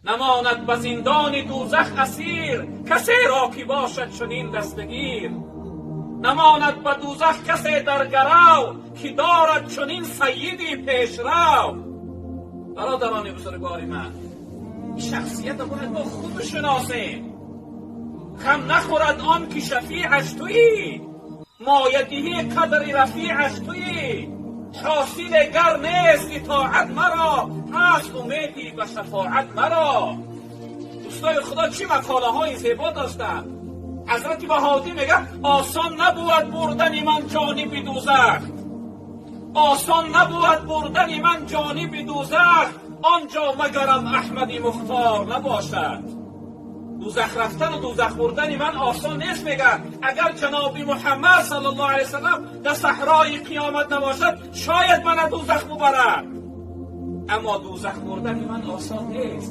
Намонад ба зиндони дӯзах асир, касе ро ки бошад чунин дастгир. Намонад ба дӯзах касе дар гарав, ки дорад чунин саййиди пешрав. Бародарони бузургвори ман, ин шахсиятро бояд мо хуб бишносем. Ғам нахӯрад он ки шафеаш туӣ, моядиҳӣ қадри рафеаш туӣ. Ҳосил гар нест итоат маро, ҳаст умеде ба шафоат маро. Дӯстои Худо, чӣ мақолаҳои зебо доштанд. Ҳазрати Баҳоуддин мегӯяд: осон набуд бурдани ман ҷониби дӯзах, осон набуд бурдани ман ҷониби дӯзах, он ҷо магарам Аҳмади Мухтор набошад. Дӯзах рафтан ва дӯзах бурдани ман осон нест, мегӯяд. Агар ҷаноби Муҳаммад саллаллоҳу алайҳи васаллам дар саҳрои қиёмат набошад, шояд ман дӯзах бибарад, аммо дӯзах бурдани ман осон нест.